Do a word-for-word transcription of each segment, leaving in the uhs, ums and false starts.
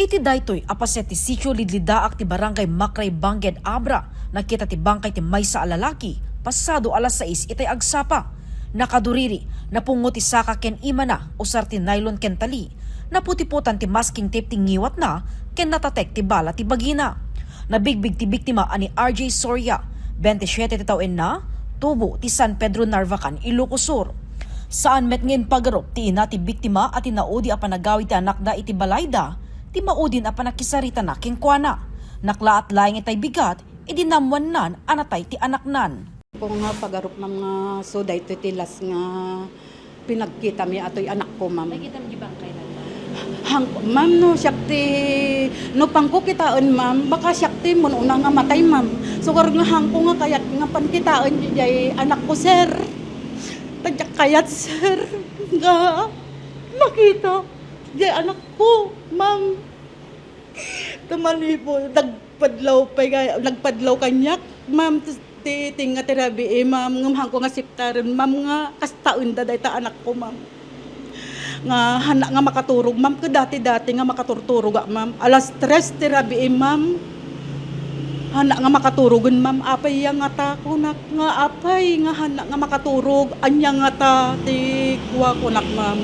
Iti daytoy a paset ti Sitio Lidlidaak ti Barangay Macray, Bangged, Abra, nakita ti bangkay ti maysa a lalaki pasado alas sais itay agsapa. Nakaduriri, napungo ti saka ken imana, usar ti nylon ken tali. Naputipotan ti masking tape ti ngiwatna ken natatek ti bala ti bagina. Nabigbig ti biktima a ni R J Soria, bente siete ti tawenna, tubo ti San Pedro Narvacan, Ilocos Sur. Saan met nga impagarup ti ina ti biktima a ti naudi a panagawid ti anakda iti balayda, ti maudin a panakisaritana kenkuana. Naklaat laeng itay bigat idi namwannan a natay ti anaknan. Ko nga pagarup, ma'am, nga so daytoy ti last nga pinagkitami atoy anakko, ma'am. Nakita mo di bangkay na, ma'am? Hang, ma'am, no siak ti, no pangko kitaen, ma'am, baka siak ti mun-una nga matay, ma'am. Sugar nga hangko nga kayat nga pankitaen diay anakko, sir. Tadyak kayat, sir, nga makita diay anakko, ma'am. Tumani po, nagpadlaw pay nga, nagpadlaw kaniak, ma'am, ti, ti, ti nga ti rabii, ma'am, ngem hangko nga siptaren, ma'am, nga kastaenda dayta anakko, ma'am. Nga hana nga makaturog, ma'am, ket dati-dati nga makaturturogak, ma'am. Alas tres ti rabii, ma'am. Hana nga makaturogen, ma'am. Apay ya ngata, kunak. Nga apay nga hana nga makaturog, ania ngata ti kua, kunak, ma'am.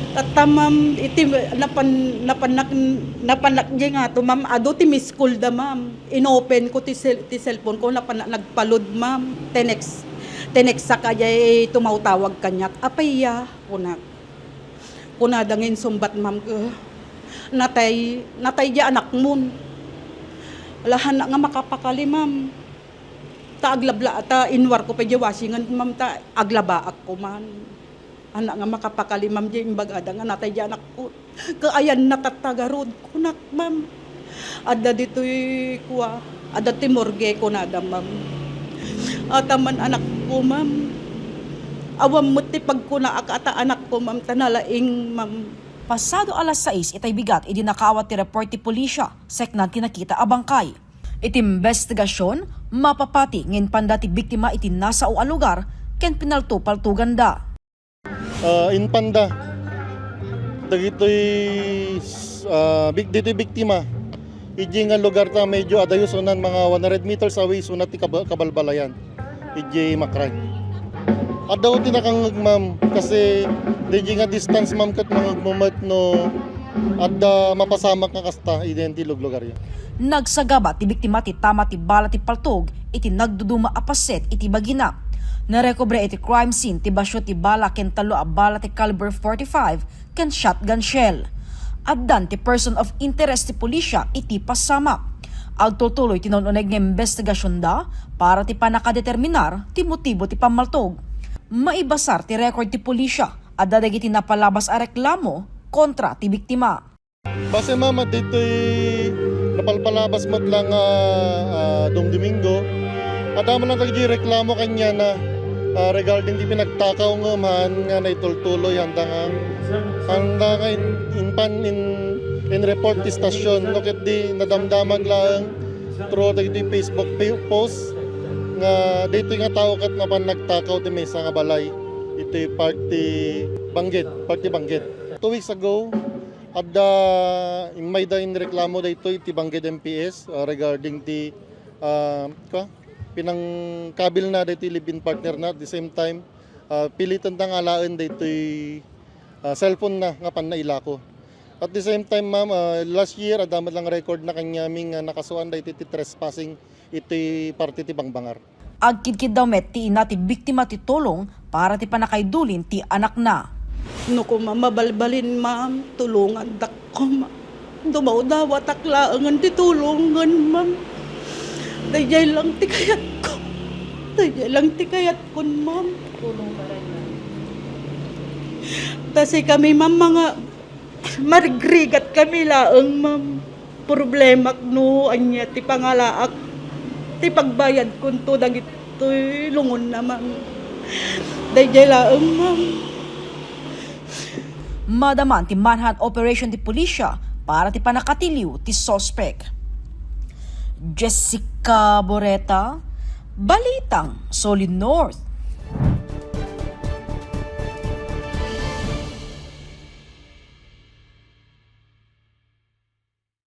Tatta, ma'am, iti napan-, napannak-, napannak diay ngato, ma'am, adu ti miss call da, ma'am. Inopen ko ti cell-, ti cellphone ko, napannak nagpa-load, ma'am. Tinext, tinextak diay tumawtawag kaniak. Apay ya, kunak. Kunada nga insungbat, ma'am, eh, natay, natay diay anakmon. Ala, hana nga makapakali, ma'am. Ta aglabla, ta inwarko pay diay wasingan, ma'am, ta aglabaak koman. Hana nga makapakali, ma'am, diay imbagada nga natay diay anakko. Kaayanna tatta garud, kunak, ma'am. Adda ditoy kua, adda ti morgue, kunada, ma'am. Ataman anakko, ma'am. Awan met ti pagkunaak a ta anakko, ma'am, ta nalaing, ma'am. Pasado alas sais itay bigat idi nakaawat ti report ti pulisya, seknan ti nakita a bangkay. Iti imbestigasion, mapapati nga impanda ti biktima iti nasao a lugar ken pinalto-paltoganda. Ah, impanda dagitoy, ah, bik-, ditoy biktima idiay nga lugar ta medyo adayo sunan, mga one hundred meters away suna ti kab-, kabalbalayan. Idiay Macray. Adda ti nakangngeg, ma'am, kasi diay nga distance, ma'am, ket mangngegmo met no adda mapasamak nga kasta idiay ti luglugaryo. Nagsagaba ti biktima ti tama ti bala ti paltog iti nagduduma a paset iti bagina. Narekobre iti crime scene ti basio ti bala ken tallo a bala ti caliber forty-five ken shotgun shell. Addan ti person of interest ti pulisya iti pasamak. Agtultuloy ti naun-uneg nga imbestigasionda para ti pannakadeterminar ti motibo ti pammaltog. Maibasar ti record ti pulisya, adda dagiti napalabas a reklamo kontra ti biktima. Base, ma'am, ditoy napalpalabas met la nga, ah, Dong Domingo, adda met la dagiti reklamo kaniana, ah, regarding ti pinagtakaw ngem haan nga naitultuloy, handa nga, handa nga in, in pan-, in, in report ti stasyon, no, ket di nadamdamag laeng through dagiti Facebook pa-, post nga ditoy nga tao ket napan nagtakaw ti maysa nga balay. Itoy part ti Bangged, part ti Bangged. Two weeks ago, adda, immayda in reklamo daytoy ti Bangged M P S, ah, regarding ti, ah, kua, pinangkabilna daytoy live-in partner na. At the same time, ah, piliten ta nga alaen daytoy, ah, cellphone na nga pannailako. At the same time, ma'am, ah, last year, adda met lang record na kaniami nga nakasuan daytoy ti trespassing iti parte ti Bangbangar. Agkidkiddaw met ti ina ti biktima ti tulong para ti pannakaidulin ti anakna. No koma mabalbalin, ma'am, tulongandak koma. Dumawdawatak laengen ti tulongen, ma'am. Daydiay lang ti kayatko. Daydiay lang ti kayatkon, ma'am. Tulong pa rin, ma'am. Ta sikami, ma'am, mga marigrigat kami laeng, ma'am. Problemak no ania ti pangalaak ti pagbayadkonto dagitoy lungonna, ma'am. Daydiay laeng, ma'am. Madaman ti manhunt operation ti pulisya para ti pannakatiliw ti suspek. Jessica Boreta, Balitang Solid North.